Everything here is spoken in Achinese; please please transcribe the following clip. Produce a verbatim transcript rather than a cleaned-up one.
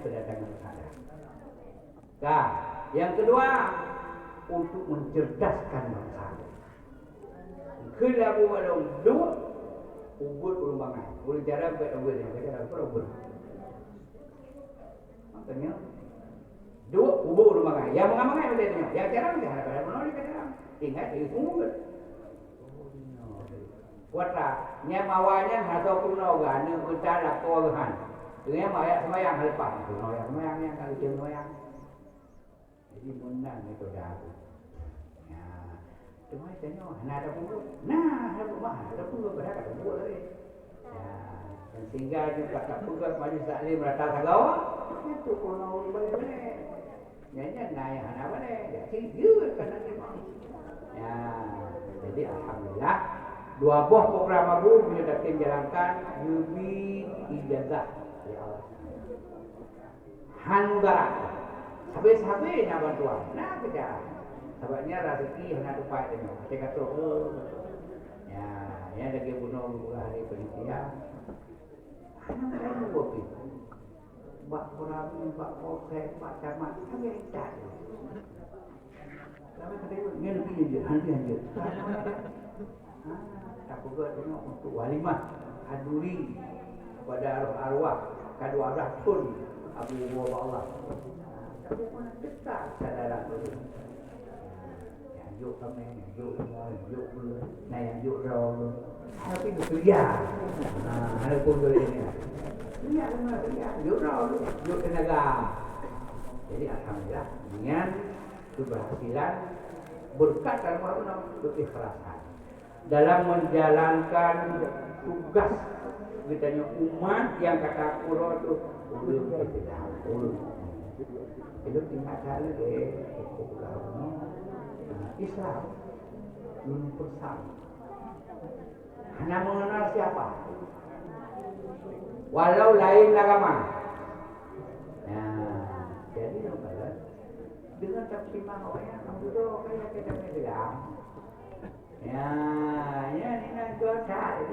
Kedatangan sadar. Ka, yang kedua, untuk mencerdaskan bangsa. Kheun lé Abu Balong, duek ubit ureueng bangai. Ureueng jarang bèk ubit, nyang jarang pun ubit. Makanya, duek ubit ureueng bangai. Yang mangat-mangat boleh tanyong. Yang jarang dah ada pada bunoe ni kadang. Ingat, eh, sungguh. Kuatra, nyang mawa nyan hana peunoh geuh, aneuk beuta lakoe geuh han. Teungoh mak jak seumayang leupah, peunoh jak seumayang nyan ka geutem seumayang. Jadi meunan metoda aku. Ya, teuma tanyoe hana ada peubuet. Nah, hana peubuet, hana ada peubuet, padahai ka peubuet lagèe. Ya, dan sehingga juga ka peugah majlis taklim rata sagoe, nyan tu peunoh balèe-balèe. Nyan, nyan na nyang hana balèe, jadi jeuet ka na terima. Ya, jadi alhamdulillah, dua boh program Abu bila tatem jalankan, geubri ijazah lé Allah. Han mudarat. Sabe-sabe na bantuan, na keujah. Sabab nyan raseuki hana tupat tanyoe. Até ka trok, oh. Ya, nyan lagèe bunoe geupeugah lé panitia. Hana meukayu boh pih. Bak peurami, bak polsek, bak camat, kan jadi tak. Tapi kata dia, nyan lebih je, hana dia je. Ha, tak peugah tengok untuk walimah khanduri kepada arwah-arwah ka dua belas thon Abu Bawa Allah. Tapi mana dekat saudara tu? Nyang jok kaméng, nyang jok leumo, nyang jok beuet, na nyang jok droe. Tapi bekerja. Ha, ada pun boleh ni. Kerja sama kerja, jok droe, jok tenaga. Jadi alhamdulillah, dengan keberhasilan berkat daripada keikhlasan dalam menjalankan tugas geutanyoe umat nyang ka tapeugah tu, ulôn Islam, ulôn. Ulôn ingat that lagèe, Islam. Lôn pesan. Hana mengenal siapa. Walau lain agama. Nah, jadi lôn kata, dengan tak terima orang yang kamu tu, kayak kita Islam. Ya, ya, ni nak jual tak.